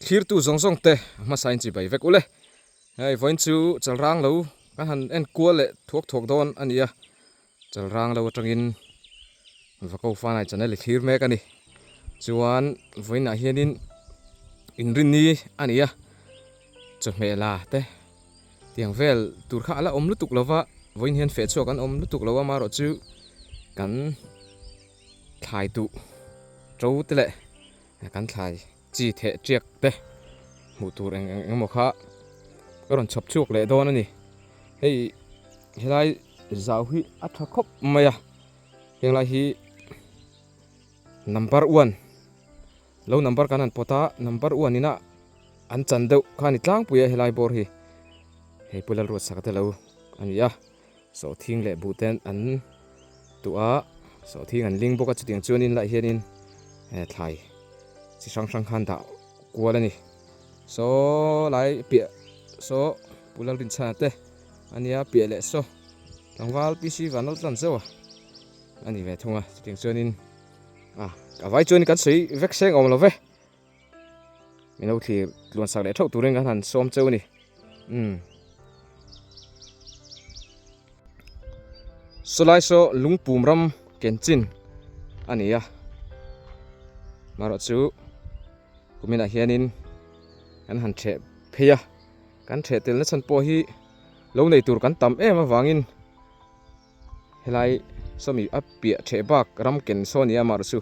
Thlirtu zawng zawng te a hmasa in chibai vek ule. Hei vawiin chu chalrang lo kan han en kual leh thuak thuak dawn a ni a. Chalrang lo atangin Vako Fanai channel i thlir mek a ni. Chuan vawiinah hianin inrinni a ni a, chawhmeh la te tiang vel tur kha a la awm lutuk lo va, vawiin hian feh chhuak an awm lutuk lo a, amaherawh chu kan thlai duh to te leh kan thlai chi theh tiak te hmuh tur eng eng emaw kha ka rawn chhawp chhuak leh dawn a ni. Hei helai zau hi a tha khawp mai a, henglai hi number one lo number kan han pawt a, number one ina an chan deuh kha a ni tlangpui a helai bawr hi hei Pu Lalruatsaka te lo a ni a. Sawhthing leh buh te an tuah a, sawhthing an ling bawk a, chutiang chuanin lah hianin thlai chi hrang hrang khan dah kual a ni. Saw lai piah saw Pu Lalrinchhana te a nia piah leh saw tlangval PC Vanlal tlan zeuh a a ni ve thung a, chutiang chuanin a a vai chuan kan sawi vek seng awm lo ve. Min lo thlir tluan sak leh theuh turin kan han sawm cheu a ni. Umm. Sawlai saw lungpum ram ken chin a ni a. Marawh chu kuminah hianin kan han theh phei a. Kan theh tel na chhan pawh hi lo nei tur kan tam em avangin Helai sawmi a piah theh bak ram ken saw nia amaherawh chu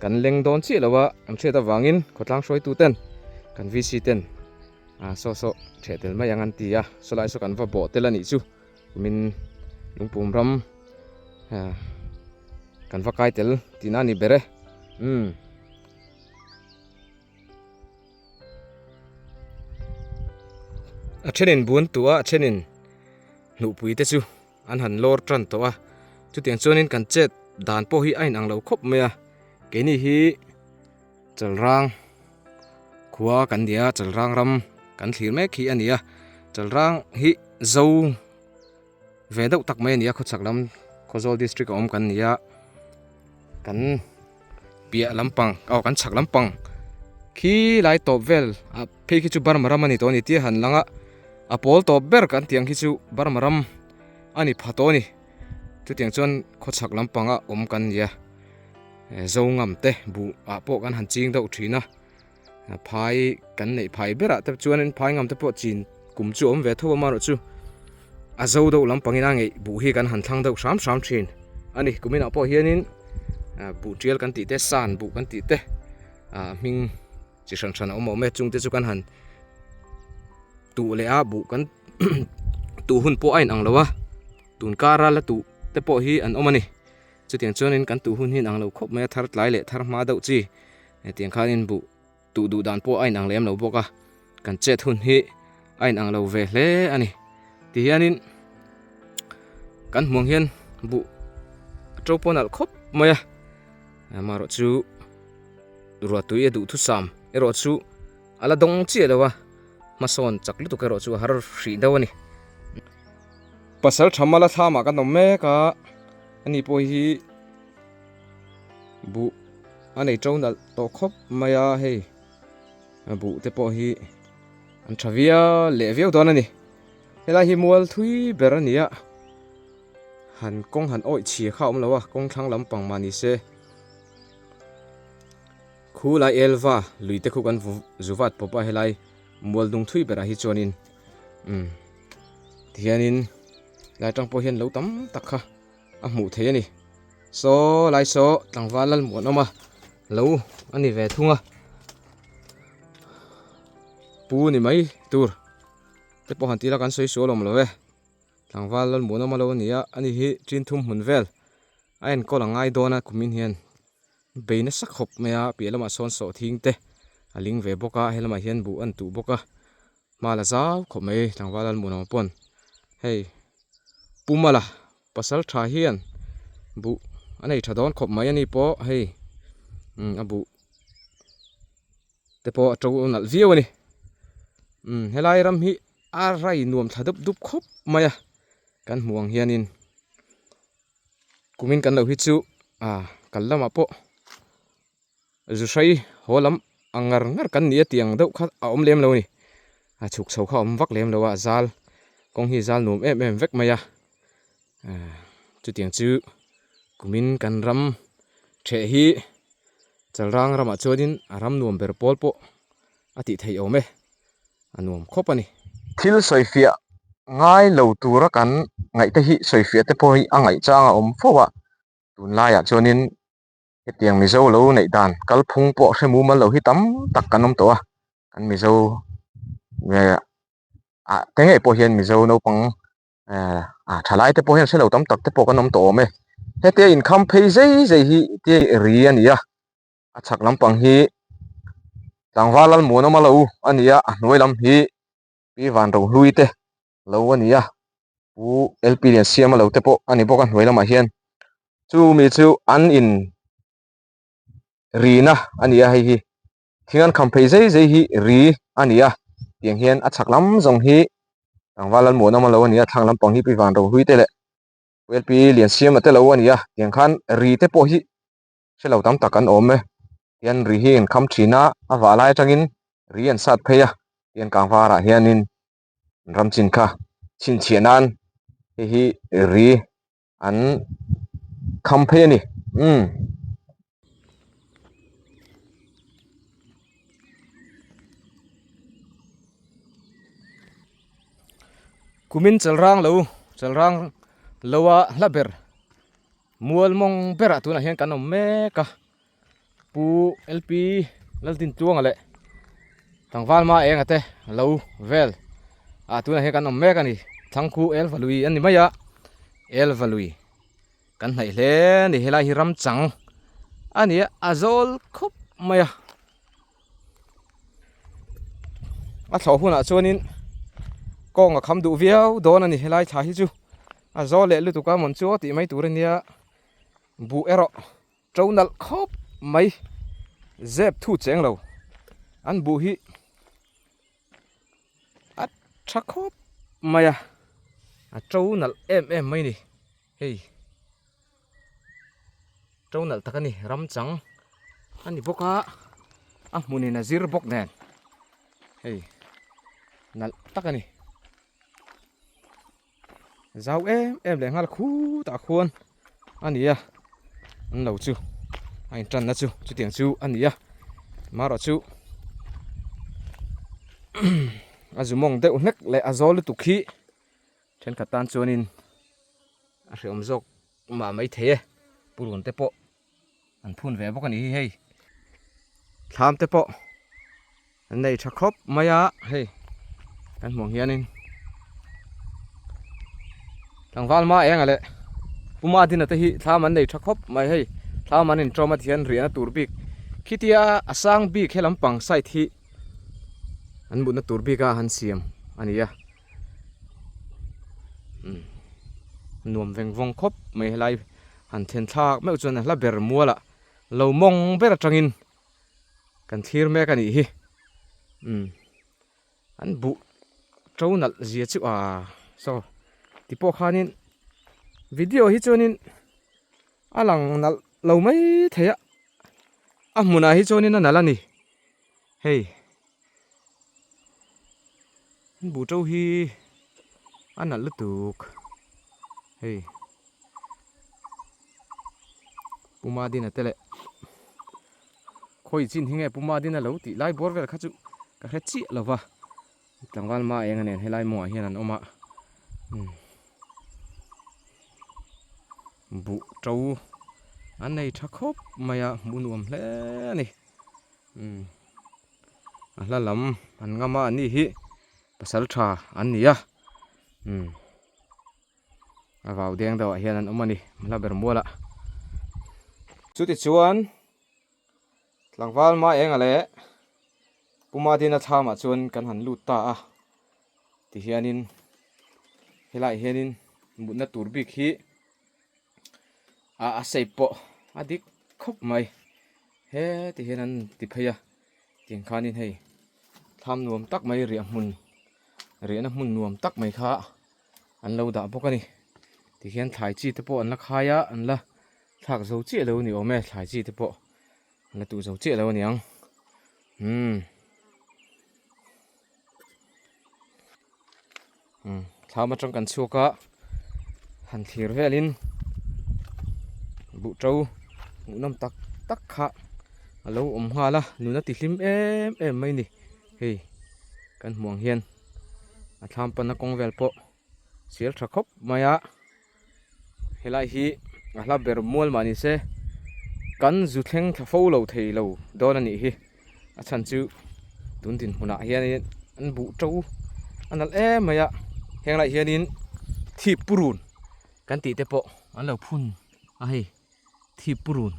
kan leng dawn chiah lo a, an hriat avangin khawtlang hruaitu ten kan VC ten ah saw saw theh tel mai ang an ti a, sawlai saw kan va bawh tel a nih chu kumin lungpum ram ah kan va kai tel tihna a ni ber e umm. A thenin bun tuah a thenin hnuhpui te chu an han lawr tan tawh a chutiang chuanin kan chet dan pawh hi a inang lo khawp mai a keini hi chalrang khua kan ni a chalrang ram kan thlir mek hi a ni a chalrang hi zo ve deuh tak mai a ni a khawchhak lam Khawzawl district a awm kan ni a kan piah lampang aw kan chhak lampang khi lai tawp vel ah phei khi chu Burma ram a ni tawh a ni tia han lang a a pawl tawp ber kan tih ang khi chu Burma ram a ni pha tawh a ni chutiang chuan khawchhak lampanga awm kan ni a zo ngam te buh ah pawh kan han ching deuh thin a phai kan neih phai berah te chuanin phai ngam te pawh chin kum chu a awm ve tho a amaherawhchu a zo deuh lampangin a ngeih buh hi kan han thlang deuh hram hram thin a ni kuminah pawh hianin buh tial kan tih te san buh kan tih te ah hming chi hran hran a awm awm e chungte chu kan han tuh leh a buh kan tuh hun pawh a inang lo a tun kara la tuh te pawh hi an awm a ni chutiang chuanin kan tuh hun hi inang lo khawp mai a thar tlai leh thar hma deuh chi. Hetiang khanin buh tuh duh dan pawh a inang lem lo bawk a, kan chet hun hi a inang lo ve hle a ni. Tihianin kan hmuang hian buh a to pawh nalh khawp mai a, amaherawh chu ruahtui a duhthusam erawh chu a la dawng chiah lo a, hmasawn chak lutuk erawh chu a har hrih deuh a ni. Pasal tha mala thlamah kan awm mek a, ani pawh hi Buh a nei to nalh tawh khawp mai a hei a buh te pawh hi an tha viau leh viau dawn a ni helai hi mual thui ber a ni a han kawng han awih chhia kha a awm lo a kawng thlang lampang mah ni se khu lai elva lui te khu kan zu vat pawp a helai mual dung thui berah hi chuanin umm tihianin helai atang pawh hian lo tam tak kha. a hmuh theih a ni saw lai saw tlangval lalmuanawm a lo a ni ve thung a pu ni mai tur te pawh han tih ila kan sawi sual awm lo e tlangval lalmuanawm a lo a ni a ani hi chin thum hmun vel a enkawl a ngai dawn a kumin hian bei nasa khawp mai a piah lamah sawn sawhthing te a ling ve bawk a helamah hian buh an tuh bawk a. Hma la zau khawp mai tlangval Lalmuanawma pawn hei Pu Mala pasal tha hian buh a nei tha dawn khawp mai a ni pawh hei umm a buh te pawh a to nalh viau a ni umm helai ram hi a rai nuam thla dup dup khawp mai a kan hmuh ang hianin kumin kan lo hi chu ah kal lamah pawh. Zu hrei haw lam Ang ngar ngar kan ni a tih ang deuh kha a awm lem lo a ni. A chhuk chho kha a awm vak lem lo a, zal kawng hi zal nuam em em vek mai a. Chutiang chu kumin kan ram theh hi Chalrang ramah chuanin a ram nuam ber pawl pawh a tih theih awm e, a nuam khawp a ni. Thil sawifiah ngai lo tura kan ngaihte hi sawifiah te pawh hi a ngaihchang a awm fo a, tunlaiah chuanin Hetiang Mizo lo neih dan kalphung pawh hre mumal lo hi tam tak kan awm tawh a, kan Mizo eh ah te ngei pawh hian Mizo naupang eh ah thalai te pawh hian hre lo tam tak te pawh kan awm tawh awm e. Hetia inkham phei zei zei hi tia ri a ni a, a chhak lampang hi tlangval Lalmuanawma lo a ni a, a hnuai lam hi Pi Vanrohlui te lo a ni a Pu LP Liansiama lo te pawh a ni bawk a hnuai lamah hian chu mi chu an in rina a ni a hei hi thing an kham phei zai zai hi ri a ni a tiang hian a chhak lam zawng hi tlangval Lalmuanawma lo a ni a thlang lampang hi Pi Vanrohlui te leh Pu LP Liansiama te lo a ni a tiang khan ri te pawh hi hre lo tam tak an awm e tian ri hi an kham thin a a vah lai atangin ri an sat phei a tian kangvarah hianin ram chin kha chhinchhiah nan hei hi ri an kham phei a ni umm. Kumin chalrang lo chalrang lo a hla ber. Mual mawng berah tunah hian kan awm mek a, Pu LP Laldintluanga leh tlangval ma enga te lo vel ah tunah hian kan awm mek a ni. Thangkhu Elvalui a ni mai a, Elvalui kan hnaih hle a ni. Helai hi ramchang a ni a, a zawl khawp mai a. A thlawh hunah chuanin kawng a kham duh viau dawn a ni helai thla hi chu a zawl leh lutuk a mawn chu aw tih mai tur a nia buh erawh to nalh khawp mai zep thu cheng lo an buh hi a tha khawp mai a a to nalh em em mai a ni hei. To nalh tak a ni ram chang a ni bawk a a hmunin a zir bawk nen hei nalh tak a ni zau em em leh nghal khutah khuan a ni a an lo chu a intanna chu chutiang chu a ni a marawh chu a zu mawng deuh hlek leh a zawl lutuk hi thenkhat tan chuanin a hreawm zawk mah mai thei e purun te pawh an phun ve bawk a nih hi hei thlam te pawh an nei tha khawp mai a hei kan hmuh ang hianin tlangval ma enga leh puma dina te hi thlam an nei tha khawp mai hei thlam an intawm a ti hian riahna tur bik khitia a sang bik he lampang side hi an mutna tur bik a han siam a ni a. Nuam veng vawng khawp mai helai han then thlak meuh chuan a hla ber mualah lo mawng ber atangin kan thlir mek a nih hi umm an buh to nalh zia chu a saw ti pawh khanin video hi chuanin a lang nalh lo mai thei a a hmunah hi chuanin a nalh a ni hei. Buh to hi a nalh lutuk hei Puma Dina te leh khawi chin hi nge Puma Dina lo tih lai bawr vel kha chu ka hre chiah lo va tlangval ma eng a nen helai mawngah hian an awm a buh to an nei tha khawp mai a hmuh nuam hle a ni. Umm a hla lam an ngam a ani hi pasal tha an ni a umm a vau deng deuh ah hian an awm a ni hla ber mual ah. Chutichuan tlangval ma enga leh Pu Madina thlam ah chuan kan han lut ta a tihianin helaiah hianin mutna tur bik hi a shape pawh a dik khawp mai heti hian an ti phei a tiang khanin hei thlam nuam tak mai riah hmun riahna hmun nuam tak mai kha an lo dah bawk a ni tihian thlai chi te pawh an la khai a an la thlak zo chiah lo a ni awm e thlai chi te pawh an la tuh zo chiah lo a ni ang. Umm. Umm thlam atang kan chhuak a han thlir velin buh to hmuhnawm tak tak kha a lo awm nghal a nuna ti hlim em em mai a ni hei kan hmuh ang hian a thlam panna kawng vel pawh sial tha khawp mai a. Helai hi a hla ber mual mah ni se kan zu thleng thla fo lo thei lo dawn a nih hi a chhan chu tun dinhmunah hianin an buh to a nalh em mai a heng laiah hianin thip purun kan tih te pawh an lo phun a hei thip purun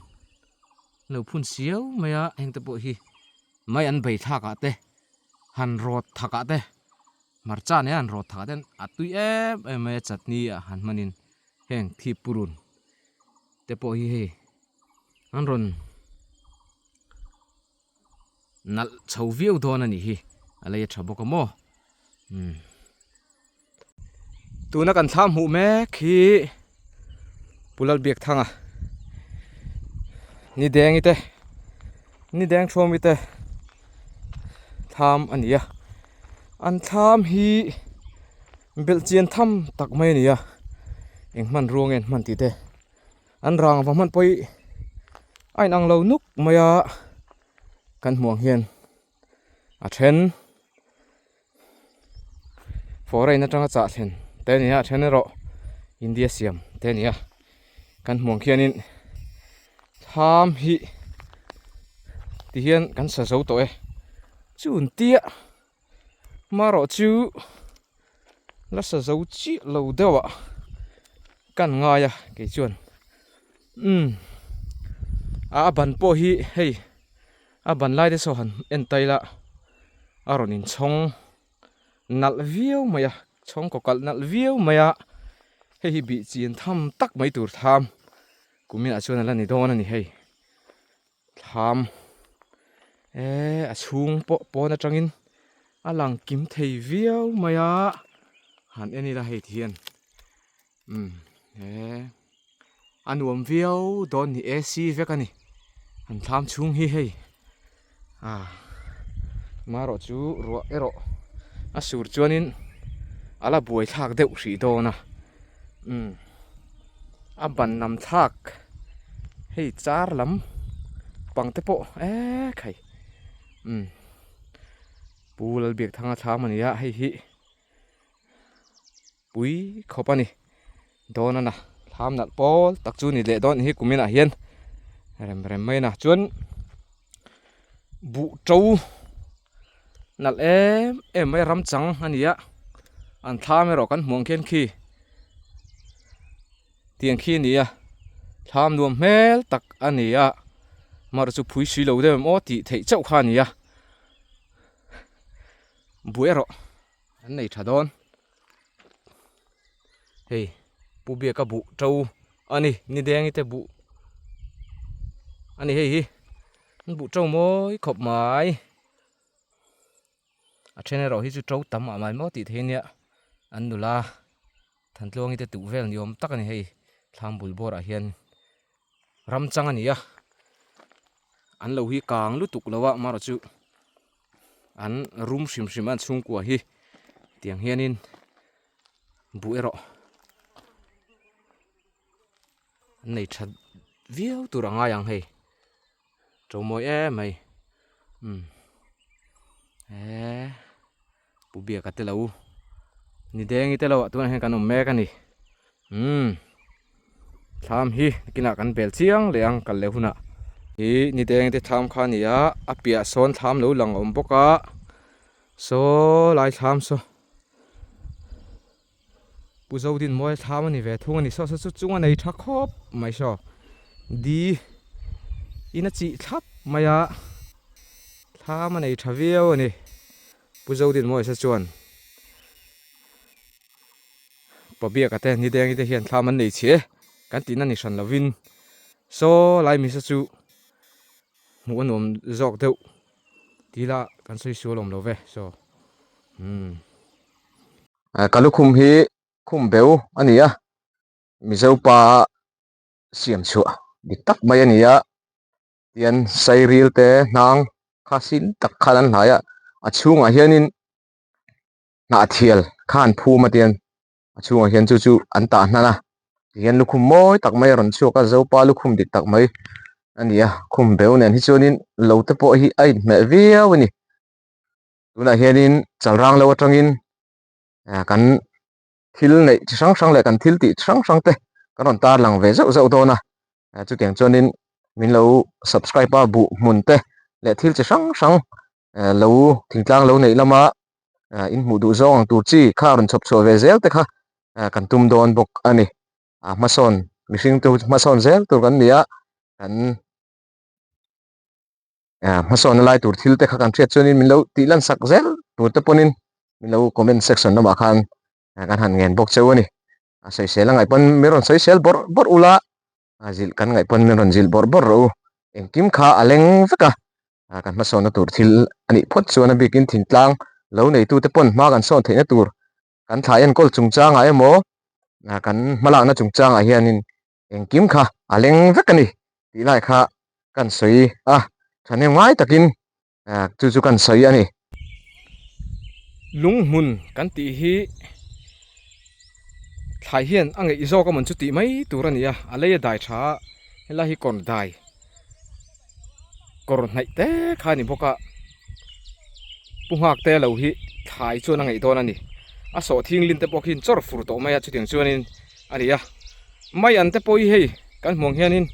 an lo phun siau mai a heng te pawh hi mai an bei thlak ah te han rawt thak ah te. Hmarcha nen an rawt thah ten a tui em em mai a chutney ah han hmanin heng thip purun te pawh hi hei an rawn nalh chho viau dawn a nih hi a lei a tha bawk a maw umm tuna kan thlam hmuh mek hi Pu Lalbiakthanga ni dengi te ni deng thuami te thlam a ni a an thlam hi belh chian tham tak mai a ni a eng hmanrua nge an hman tih te an rang vang hman pawh hi a inang lo nuk mai a kan hmuh ang hian a then. Foreign atanga chah thlen te a ni a a then erawh India siam te a ni a kan hmuh ang khianin thlam hi ti hian kan sa zo tawh e chun tia marawh chu la sa zo chiah lo deuh ah kan ngai a kei chuan umm a ban pawh hi hei. A ban lai te saw han en ta ila a rawn inchhawng nalh viau mai a chhawng kaw kalh nalh viau mai a hei hi bih chin tham tak mai tur tham kumin ah chuan a la ni dawn a ni hei thlam eee a chhung pawh pawn atangin a lang kim thei viau mai a han en ila hei ti hian umm eee. A nuam viau dawn ni AC vek a ni an thlam chhung hi hei ah marawh chu ruah erawh a sur chuanin a la buai thlak deuh hrih dawn a umm a ban lam thlak hei char lam pang te pawh eee khai umm Pu Lalbiakthanga thlam a ni a hei hi. Pui khawp a ni. Dawn a na thlam nalh pawl tak chu ni leh dawn hi kumin ah hian rem rem mai a na chuan buh to nalh em em mai ram chang a ni a an thlam erawh kan hmuh ang khian khi tiang khi a ni a thlam nuam hmel tak a ni a amaherawhchu chu phui si lo deuh em aw tih theih chauh kha a ni a buh erawh. An nei tha dawn. Hei Pu Biaka buh to a ni ni dengi te buh a ni hei hi an buh to mawi khawp mai a then erawh hi chu to tam ah mai maw tih theih ania an nula Thantluangi te tuh vel ni awm tak a ni hei thlam bul bawrah hian ram chang a ni a an lo hi kang lutuk lo a amaherawh chu an rum hrim hrim a an chhungkua hi tiang hianin buh erawh an nei tha viau tur a ngai ang hei to mawi em mai umm eee. Pu Biaka te lo ni dengi te lo ah tunah hian kan awm mek a ni umm thlam hi nakinah kan bel chiang leh ang kal leh hunah hi ni dengi te thlam kha a ni a a piah sawn thlam lo lang a awm bawk a saw lai thlam saw Pu Zodinmawia thlam a ni ve thung a ni saw saw chu chung a nei tha khawp mai saw di in a chih thlap mai a thlam a nei tha viau a ni Pu Zodinmawia sa chuan Pabiaka te Nidengi te hian thlam an nei chhe kan tihna ni hran lovin saw lai misa chu hmuh a nuam zawk deuh tila kan sawi sual awm lo ve saw umm. Ka lukhum hi khum beu a ni a, Mizo pa siam chhuah dik tak mai a ni a, tian sairil te hnang kha. kha sin tak khan an hlai a a chhungah hianin hnahthial kha an phum a tian a chhungah hian chu chu an tah hnan a tihian lukhum mawi tak mai a rawn chhuak a zopa lukhum dik tak mai a ni a khum beu nen hi chuanin lo te pawh hi a inhmeh viau a ni tunah hianin chalrang lo atangin kan thil neih chi hrang hrang leh kan thil tih chi hrang hrang te kan rawn tar lang ve zauh zauh dawn a chutiang chuanin min lo subscribe a buh hmun te leh thil chi hrang hrang lo thingtlang lo neih lama in hmuh duh zawng ang tur chi kha rawn chhawp chhuah ve zel te kha kan tum dawn bawk a ni a hmasawn mihring te hmasawn zel tur kan ni a kan hmasawnna lai tur thil te kha kan hriat chuanin min lo tih lan sak zel tur te pawhin min lo comment section lamah khan kan han ngen bawk cheu a ni a sawisel a ngaih pawn min rawn sawisel bawrh bawrh ula a zilh kan ngaih pawn min rawn zilh bawrh bawrh rawh u engkim kha a leng vek a kan hmasawnna tur thil a nih phawt chuan a bikin thingtlang lo neitute pawn hma kan sawn theihna tur kan thlai enkawl chungchangah emaw kan hmalakna chungchangah hianin engkim kha a leng vek a ni tih lai kha kan sawi a thahnem ngai takin chu chu kan sawi a ni. Lung hmun kan tih hi thlai hian a ngeih zawk amawn chu tih mai tur a ni a, a lei a dai tha a, helai hi kawr dai kawr hnaih te kha a ni bawk a, pu nghak te lo hi thlai chuan a ngeih dawn a ni, a sawhthing lin te pawh khi chawr fur tawh mai a chutiang chuanin a ni a mai an te pawh hi hei kan hmuh ang hianin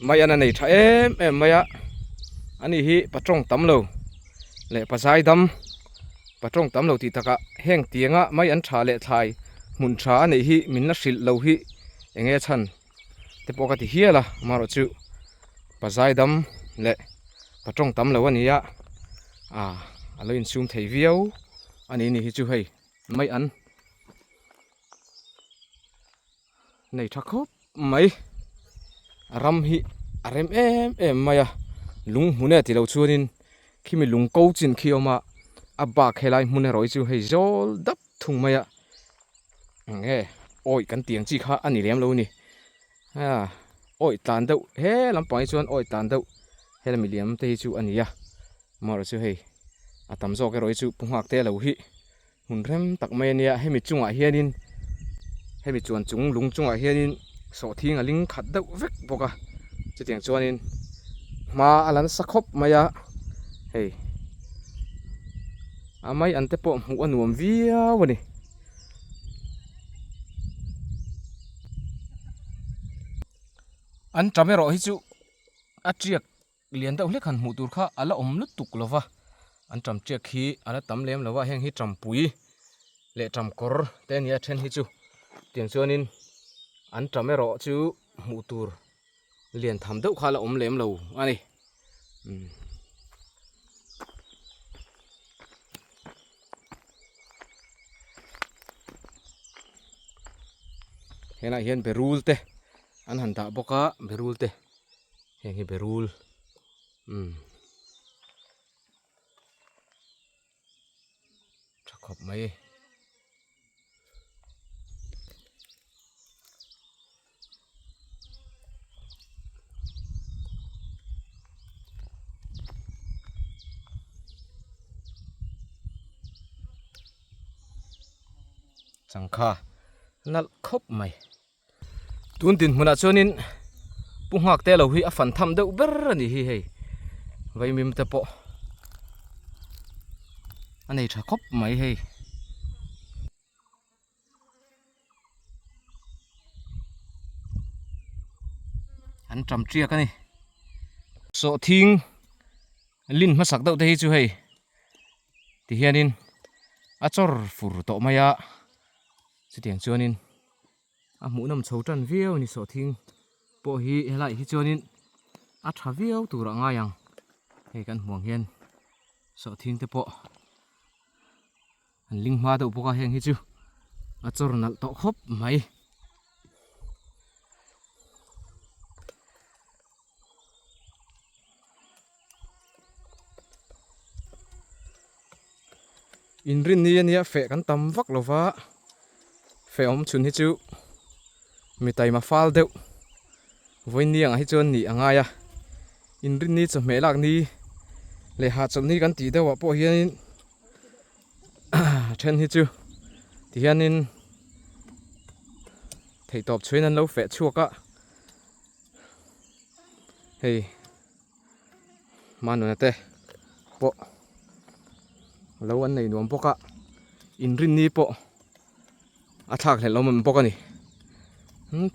mai an a nei tha em em mai a ani hi patawng tam lo leh pazai dam patawng tam lo tih takah heng tianga mai an tha leh thlai hmun tha a neih hi min la hrilh lo hi eng nge chhan te pawh ka ti hial a amaherawh chu pazai dam leh patawng tam lo a ni a ah a lo insum thei viau a ni ni hi chu hei mai an. Nei tha khawp mai a ram hi a rem em em mai a lung hmun e tilo chuanin khimi lung ko chin khi a awm a a bak helai hmun erawh hi chu hei zawl dap thung mai a eng nge awih kan tih ang chi kha a ni lem lo a ni awih tlan deuh he lampang hi chuan awih tlan deuh helami liam te hi chu a ni a amaherawhchu chu hei a tam zawk erawh hi chu pu nghak te lo hi. Hmun rem tak mai a nia hemi chungah hianin hemi chuan chung lung chungah hianin sawhthing a ling khat deuh vek bawk a chutiang chuanin hma a la nasa khawp mai a hei a mai an te pawh hmuh a nuam viau a ni. An ṭam erawh hi chu a ṭiak Lian deuh hlek han hmuh tur kha a la awm lutuk lo va, an ṭam ṭiak hi a la tam lem lo va, heng hi ṭampui leh ṭam kawr te a ni a then hi chu tiang chuanin an ṭam erawh chu hmuh tur lian tham deuh kha a la awm lem lo a ni. Helaiah hian berul te an han dah bawk a berul te. Heng hi berul umm tha khawp mai changkha nalh khawp mai. Tun dinhmunah chuanin pu nghak te lo hi a fan tham deuh ber a nih hi hei vaimim te pawh a nei tha khawp mai hei. An tam tiak a ni sawhthing lin hmasak deuh te hi chu hei tihianin a chawr fur tawh mai a chutiang chuanin. A hmuhnawm chho tan viau a ni sawhthing pawh hi helai hi chuanin a tha viau tur a ngai ang hei kan hmuh ang hian sawhthing te pawh an ling hma deuh bawk a heng hi chu a chawr nalh tawh khawp mai. Inrinni ania feh kan tam vak lo va feh awm chhun hi chu mi taima fal deuh vawiin ni angah hi chuan nih a ngai a inrinni chawhmeh lak ni Leh hahchawlh ni kan tih deuh ah pawh hianin a then hi chu tihianin theihtawp chhuiin an lo feh chhuak a hei Manuna te pawh lo an nei nuam bawk a inrinni pawh a thlak hlelh awm bawk a ni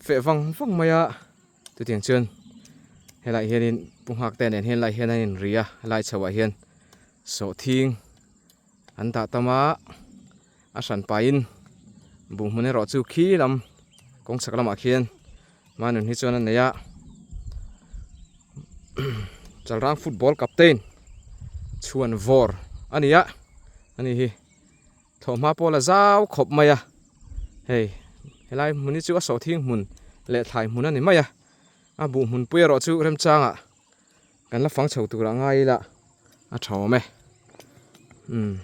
feh vang vang mai a. Chutiang chuan helaiah hianin pu nghak te nen hian helaiah hian an inri a helai chhoah hian sawhthing an dah tam a a hran pahin buh hmun erawh chu khi lam kawng chhak lamah khian manun hi chuan a nei a chalrang football captain chhuan vawr a ni a ani hi. Thawhhma pawh la zau khawp mai a, hei helai hmun hi chu a sawhthing hmun leh thlai hmun a ni mai a, a buh hmun pui erawh chu remchangah kan la fang chho turah ngai ila a tha awm e, umm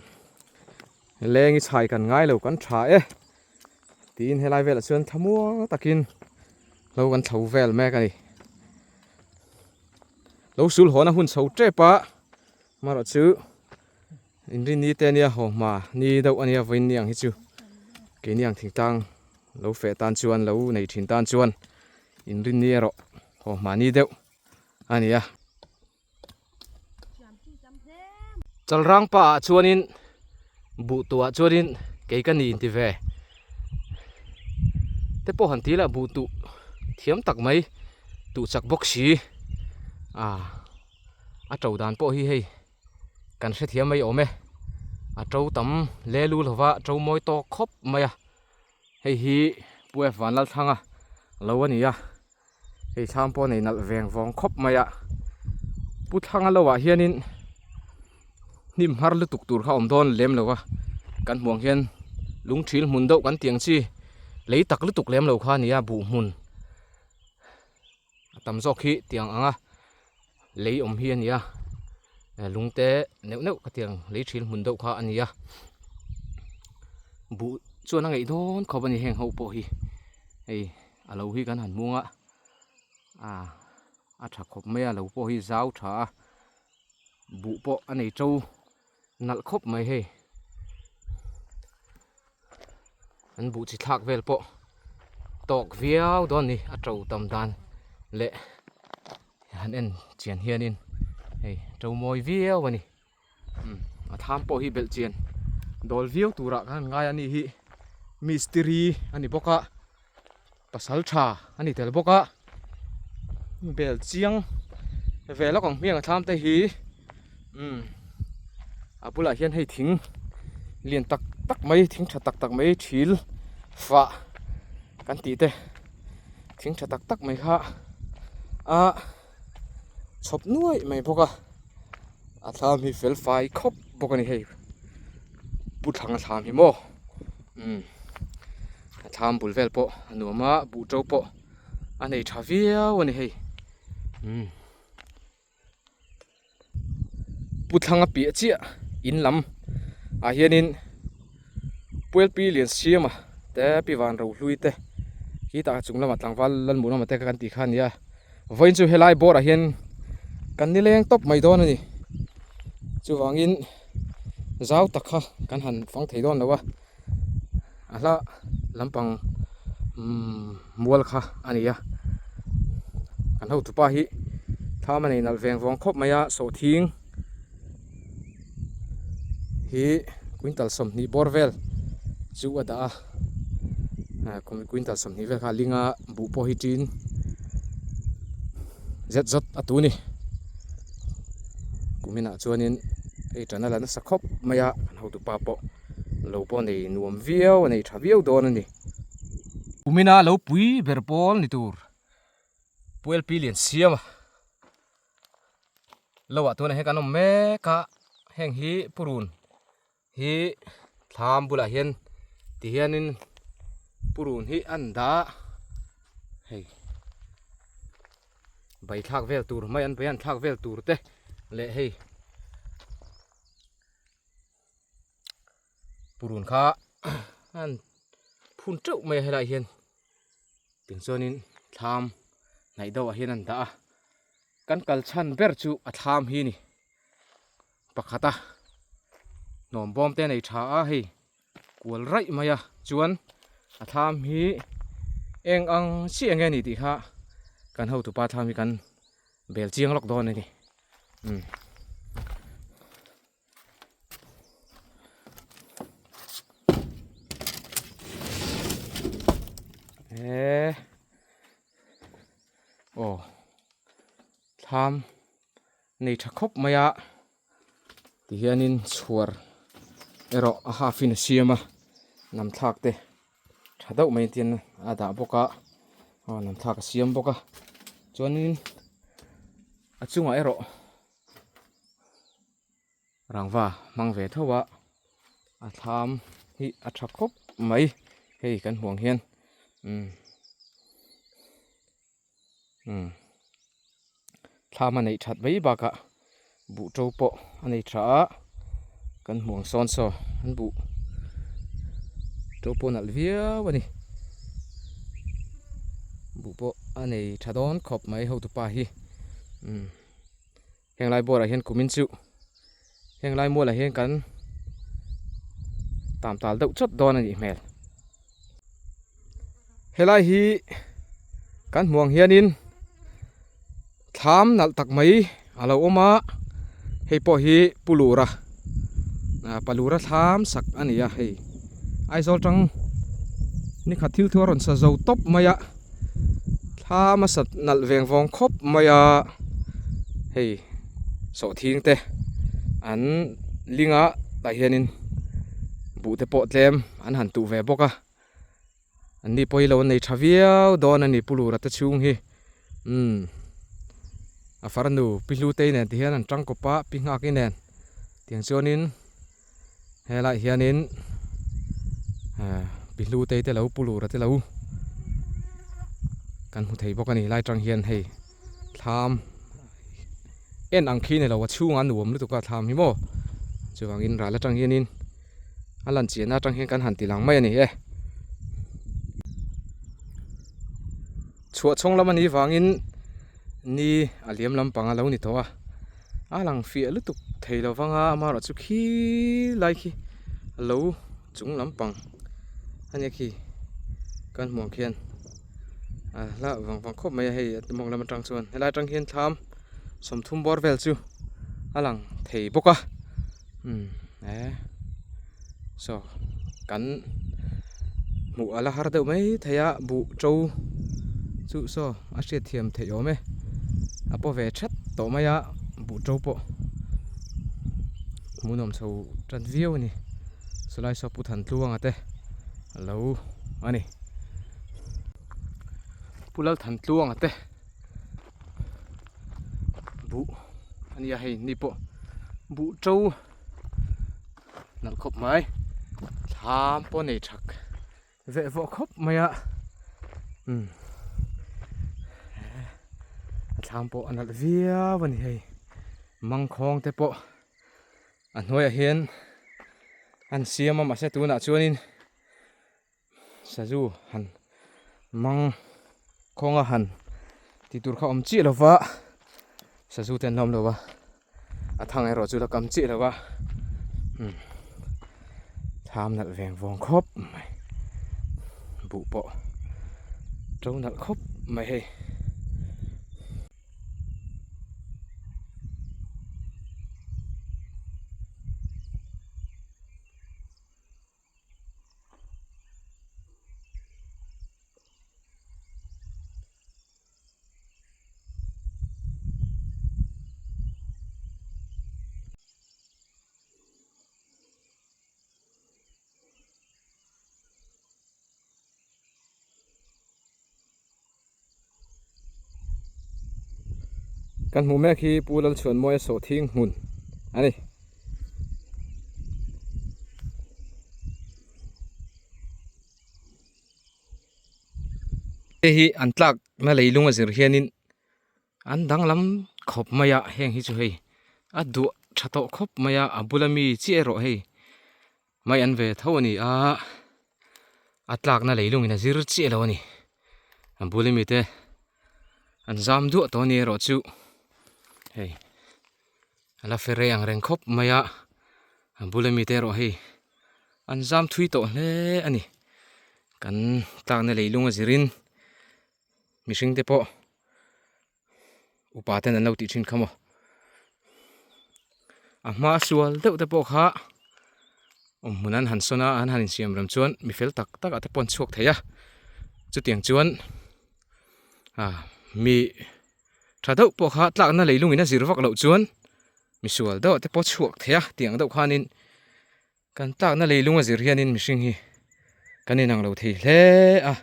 lengi chhai kan ngai lo kan tha e tiin helai velah chuan thlamuang takin lo kan thlo vel mek a ni, lo sul hawn a hun chho tep a amaherawh chu. Inrinni te ania haw hma ni deuh ania vawiin ni ang hi chu keini ang thingtlang lo feh tan chuan lo nei thin tan chuan inrinni erawh haw hma ni deuh a ni a. Chalrang pa ah chuanin buh tuh ah chuanin kei ka ni inti ve te pawh han ti la buh tuh thiam tak mai tuh chak bawk si ah a to dan pawh hi hei. Kan hrethiam mai awm e, a to tam le lu lova to mawi tawk khawp mai a, hei hi Pu F Vanlalthlanga lo a ni a, hei thlam pawh nei nalh veng vawng khawp mai a, Pu Thlanga lo ah hianin hnim har lutuk tur kha a awm dawn lem lo a, kan hmuh ang hian lung thil hmun deuh kan tih ang chi lei tak lutuk lem lo kha a ni a buh hmun. A tam zawk hi tiang anga lei awm hi a ni a lung te neuh neuh ka tiang lei thil hmun deuh kha a ni a buh chuan a ngeih dawn khawp a ni heng ho pawh hi hei a lo hi kan han hmung a ah a tha khawp mai a lo pawh hi zau tha a buh pawh a nei to nalh khawp mai hei an buh chi thlak vel pawh tawk viau dawn a ni a to tam dan leh han en chian hianin hei to mawi viau a ni umm a tham pawh hi belh chian dawl viau turah khan ngai a ni hi mistiri a ni bawk a pasal tha a ni tel bawk a bel chiang ve lawk ang hmiang a thlam te hi umm a bulah hian hei thing lian tak tak mai thing tha tak tak mai thil fah kan tih te thing tha tak tak mai kha a chhawp nuaih mai bawk a a thlam hi fel fai khawp bawk a ni hei pu thlang a thlam hi maw umm. A thlam bul vel pawh a nuam a buh to pawh a nei tha viau a ni hei umm pu thlanga piah chiah in lam ah hianin puelpi lian siama te pi van ro hlui te khi tah chung lamah tlangval lalmuh lamah te kan tih kha a ni a vawiin chu helai bawr ah hian kan nileng tawp mai dawn a ni chuvangin zau tak kha kan han fang thei dawn lo a. A hla lampang umm mual kha a ni a kan hotupa hi thlam a nei nalh veng vawng khawp mai a sawhthing hi quintal 20 bawr vel chu a dah a quintal 20 vel kha a ling a buh pawh hi tin zet zawt a tu ni kuminah chuanin hei tan a la nasa khawp mai a kan hotupa pawh. Lo pawh nei nuam viau a nei tha viau dawn a ni. Kumina lo pui ber pawl ni tur Puelpi lian siam a lo ah tunah hian kan awm mek a heng hi purun hi thlam bulah hian ti hianin purun hi an dah hei bai thlak vel tur mai an bai an thlak vel tur te leh hei. Purun kha an phun teuh mai a helaiah hian tin chuanin thlam hnaih deuhah hian an dah a kan kal chhan ber chu a thlam hi a ni. pakhat a hnawm bawm te a nei tha a hei kual raih mai a chuan a thlam hi eng ang chiah nge ni tih kha kan hotupa thlam hi kan bel chiang lawk dawn a ni umm. Eee aw thlam nei tha khawp mai a tihianin chhuar erawh a half in a siam a nam thlak te tha deuh mai tin a dah bawk a aw nam thlak a siam bawk a chuanin a chungah erawh Rangva hmang ve tho a, a thlam hi a tha khawp mai hei kan hmuh ang hian umm umm thlam a neih that mai bakah buh to pawh a nei tha a kan hmuh ang sawn saw an buh to pawh nalh viau a ni buh pawh a nei tha dawn khawp mai hotupa hi umm. Heng lai buarah hian kumin chu heng lai mualah hian kan tam tal deuh chawt dawn a nih hmel. Helai hi kan hmuh ang hianin thlam nalh tak mai a lo awm a, hei pawh hi Pu Lura Pa Lura thlam sak a ni a hei Aizawl tang nikhat thil thu a rawn sa zo tawp mai a. Thlam a sat nalh veng vawng khawp mai a, hei sawhthing te an ling a tah hianin buh te pawh tlem an han tuh ve bawk a, an ni pawh hi lo an nei tha viau dawn a ni Pu Lura te chhung hi umm a farnu Pi Hlutei nen ti hian an tangkawp a Pi Nghaki nen tiang chuanin. Helaiah hianin pi hlu te te lo pu lura te lo kan hmu thei bawk a ni lai tang hian hei thlam en ang khi ni lo a chhungah a nuam lutuk a thlam hi maw chuvangin ral atang hianin a lan chiahna atang hian kan han ti lang mai a ni e. Chhuah chhawng lam a nih vangin ni a liam lampang a lo ni tawh a. A lang fiah lutuk thei lo vang a amaherawh chu khi lai khi a lo chung lampang a nia khi kan hmuh ang khian a hla vang vang khawp mai a hei a mawng lam atang chuan helai atang hian thlam sawmthum bawr vel chu a lang thei bawk a umm eh saw kan hmuh a la har deuh mai thei a buh to chu saw a hriat thiam theih awm e a paw ve that tawh mai a buh to pawh hmuhnawm chho tan viau a ni chulai saw pu Thantluanga te a lo a ni pu Lalthantluanga te. Buh a nia hei ni pawh buh to nalh khawp mai thlam pawh nei thak veh vawh khawp mai a umm a thlam pawh a nalh viau a ni hei mangkhawng te pawh a hnuaiah hian an siam a mahse tunah chuanin. Sazu han mang khawnga han tih tur kha awm chiah lo va sazu te an la awm lo va a thang erawh chu la kam chiah lo va umm thlam nalh veng vawng khawp mai buh pawh to nalh khawp mai hei. Kan hmuh mek hi Pu Lalchhuanmawia sawhthing hmun a ni. Hei hi an tlakna leilung a zir hianin an danglam khawp mai a heng hi chu hei a duah tha tawh khawp mai a a bula mi chiah erawh hei mai an ve tho a ni a a tlakna leilungin a zir chiah lo a ni a bula mi te an zam duah tawh a ni erawh chu hei. A la fe rei ang reng khawp mai a, a bula mite erawh hei an zam thui tawh hle a ni. Kan tlakna leilung a zirin mihring te pawh upa ten an lo tih thin kha maw. A hma sual deuh te pawh kha awm hmun an han sawn a, an han insiam rem chuan mi fel tak tak ah te pawh an chhuak thei a, chutiang chuan ah mi Tha deuh pawh kha tlakna leilungin a zir vak loh chuan misual deuh te pawh chhuak thei a tiang deuh khanin kan tlakna leilung a zir hianin mihring hi kan inang lo thei hle a,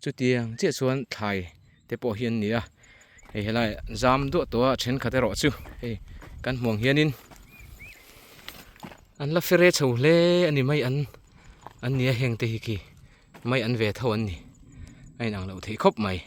chutiang chiah chuan thlai te pawh hi an ni a, hei helai zam duah tawh a thenkhat erawh chu hei kan hmuh ang hianin an la fere chho hle a ni mai an an ni a heng te hi khi mai an ve tho an ni a inang lo thei khawp mai.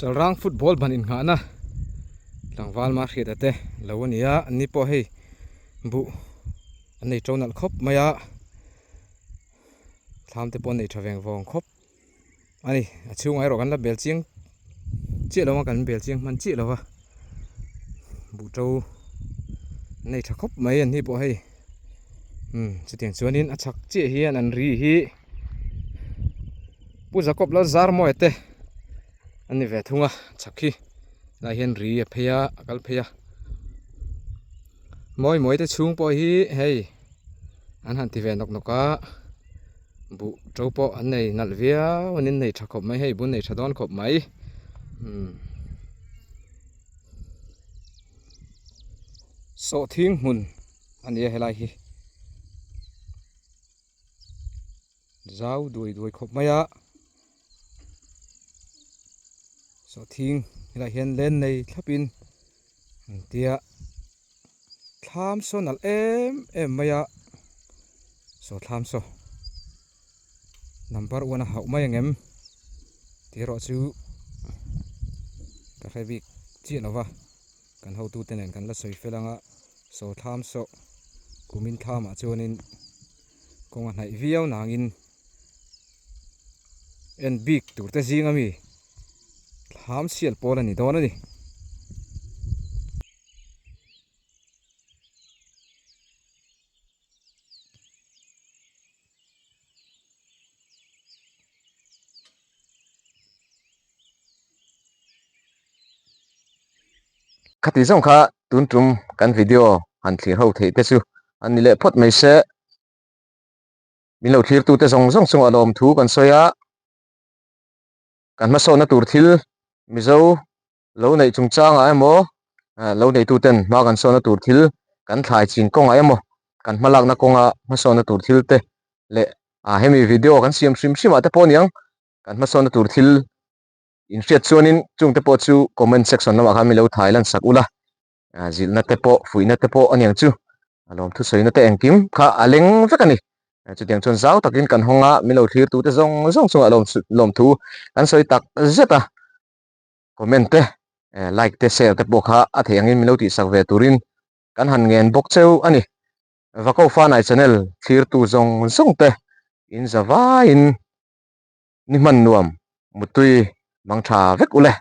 Chalrang football ban inngahna tlangval mahriata te lo a ni a an ni pawh hei buh. An nei to nalh khawp mai a, thlam te pawh an nei tha veng vawng khawp a ni. A chhungah erawh kan la bel chiang chiah lo a, kan bel chiang hman chiah lo va, buh to an nei tha khawp mai an ni pawh hei. Umm chutiang chuanin a chhak chiah hian an ri hi Pu Jacob Lalzarmawia te an ni ve thung a, chhak hi helaiah hian ri a phei a, a kal phei a. Mawi mawi te chhung pawh hi hei an han ti ve nawk nawk a buh to pawh an nei nalh viau an innei tha khawp mai hei bun nei tha dawn khawp mai umm sawhthing hmun a ni a helai hi zau duai duai khawp mai a sawhthing helai hian len nei thlap in. Engtia thlam saw nalh em em mai a, saw thlam saw number one a hauh mai ang em tih erawh chu ka hre bik chiah lo va, kan hotute nen kan la sawi fel ang a, saw thlam saw kumin thlamah chuanin kawng a hnaih viau nangin en bik tur te zing ami thlam sial pawl a ni dawn a ni. Khati zawng kha tun tum kan video han thlir ho theih te chu an ni leh phawt mai se. Min lo thlirtute zawng zawng chungah lawmthu kan sawi a, kan hmasawnna tur thil Mizo lo neih chungchangah emaw lo neituten hma kan sawnna tur thil kan thlai chin kawngah emaw kan hmalakna kawnga hmasawnna tur thil te leh ah hemi video kan siam hrim hrim ah te pawh aniang kan hmasawnna tur thil inhriat chuanin chungte pawh chu comment section lamah khan min lo thai lan sak ula. Zilhna te pawh fuihna te pawh aniang chu a lawm thusawina te engkim kha a leng vek a ni. Chutiang chuan zau takin kan hawng a, min lo thlir tute zawng zawng chungah lawm lawmthu kan sawi tak zet a. Comment te, like te, share te pawh kha a theih angin min lo tihsak ve turin kan han ngen bawk cheu a ni. Vako Fanai channel thlirtu zawng zawng te in za vaiin ni hman nuam mutui mang tha vek u le.